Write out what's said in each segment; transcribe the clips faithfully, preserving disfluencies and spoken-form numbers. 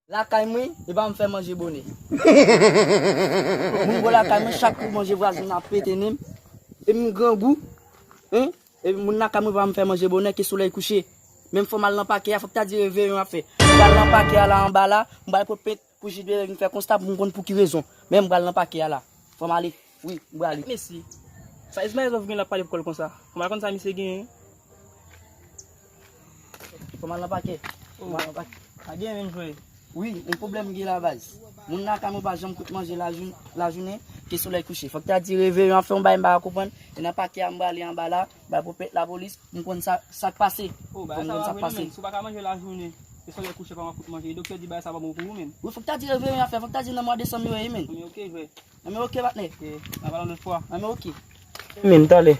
Lakay mwen, e pa m fè manje bonè. Moun bò lakay mwen, chak kou manje vwazen nan ap pete nen m. E m grangou, hein? E moun lakay mwen pa m fè manje bonè, ke solèy kouche. Menm fò m al nan pakè a, fòk ta di reveyon ap fè. M pral nan pakè a la anba la, m pral pot plent pou Jilbè vin fè konsta pou m konn pou ki rezon. Men m pral nan pakè a la. Fò m ale. Wi, m prale. Mesye, sa Ismaël Zòf gen l ap pale pou kò l konsa? Fò m al konn sa misye genyen. Fò m al nan pakè. Fò m al nan pakè. Pa gen menm jwe. Wi, yon pwoblèm gen la baz. Moun lakay mwen pa janm kout manje lajou-, lajounen, ke solèy kouche. Fòk ta di reveyon ap fè yon bagay m pa ka konprann. E nan pakè a m prale anba la, bay pou pèt lapolis, m konn sa, sa k pase. Oh, bagay sa pa vre non, men. Si w pa ka manje lajounen, ke solèy kouche kòman kout manje? E doktè di bagay sa pa bon pou ou, men. Wi, fòk ta di reveyon ap fè, fòk ta di nan mwa desanm yo ye, men. Men ok, jwe. Nan men ok, patnè. Ok, n a pale yon lòt fwa. Nan men ok. Men talè.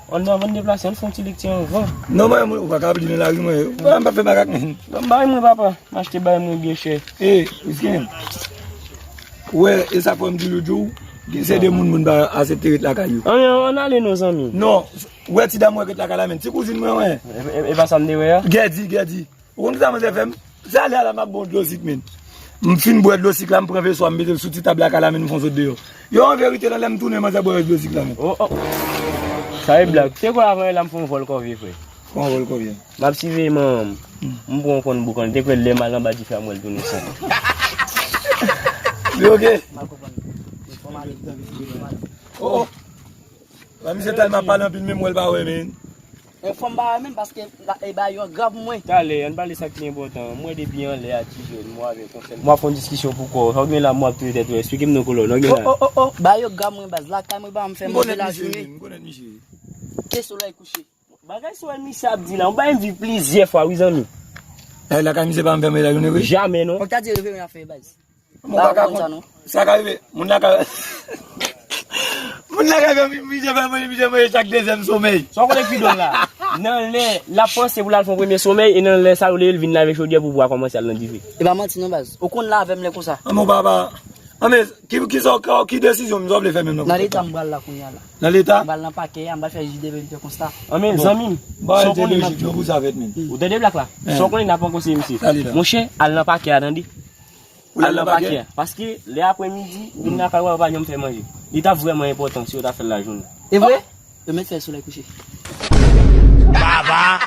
Ann, anvan n deplase, ann fè yon ti lekti anvan. Non, mwen, mwen, ou pa ka ap li nan lari, mwen. Mwen, m pa fè makak, men. Ban m bay mwen, papa. M achte bay mwen byen chè. E, miskin. Wè, e sa fò m di lòt jou, gen se de moun, moun pa aksepte ret lakay yo. Ann, ann ale non, zanmi. Non, wè ti dam wè ret lakay la, men. Ti kouzin mwen, wè. E, e, e pa sa m te wè a? Gèdi, Gèdi. Ou konn kisa manzè fè m? Se ale a la m ap ba w dlo sik, men. M fin bwè dlo sik la, m pran veso a, m mete l sou ti tab lakay la, men m fè yon sot deyò. Yo, an verite, nan lè m tounen, manzè bwè rès dlo sik la, men. Oh, oh. Sa e blag. Te kwè avan yè la m fè yon vòl kòvye, frè. Fè yon vòl kòvye. M ap siveye manman m. M pran yon kòn boukan. Te kwè lè m al anba dife a, m wè l tounen san. Li ok? Oh, oh. Misye tèlman pale anpil, menm wè l pa wè, men. E fò m pa wè menm, paske la, e bagay yo grav mwen. Talè, ann pale sa k pi enpòtan. Mwen depi anlè a ti jèn, mwen avè konsèy. Mwen ap fè yon diskisyon pou kò. Sa w gen la, mwen ap touye tèt ou. Eksplike m non, kolonn. Sa w gen la? Oh, oh, oh, oh. Bagay yo grav mwen, baz. Lakay mwen pa m fè manje lajounen. M konnen misye. Ke solèy kouche. Bagay solèy misye ap di la, yon bagay m viv plizyè fwa, wi, zanmi. E lakay misye pa m fè manje lajounen, wi. Jamè, non. Fòk ta di reveyon ap fè, baz. Mwen pa ka konn sa, non. Sa ka rive. Moun la ka, moun la ka fè misye fè manje, misye manje chak dezyèm somèy. Sa w konnen ki dòl la? Nan lè l ap panse pou l al fè yon premye somèy, e nan lè sa yo leve l vin lave chodyè pou bwa kòmanse al nan dife. E pa manti non, baz. Ou konn la avè m lè konsa. Anmè, papa. Anmè, ki, ki sa w ka, ki desizyon m sa w vle fè menm nan? Nan leta m pral la kounye a la. Nan leta? M pral nan pakè a, m pral fè jidevè vin fè konsta. Anmè, zanmi m. Sa w konnen m ap di w. Ou tande blak la? Sa w konnen n ap ankonseye misye. Monchè, al nan pakè a, tande. Al nan pakè a. Paske lè aprèmidi, vin lakay ou a, ou pa janm fè manje. Li t ap vrèman enpòtan si yo ta fè l lajounen. E vre? Yo mèt fè solèy kouche. Baba!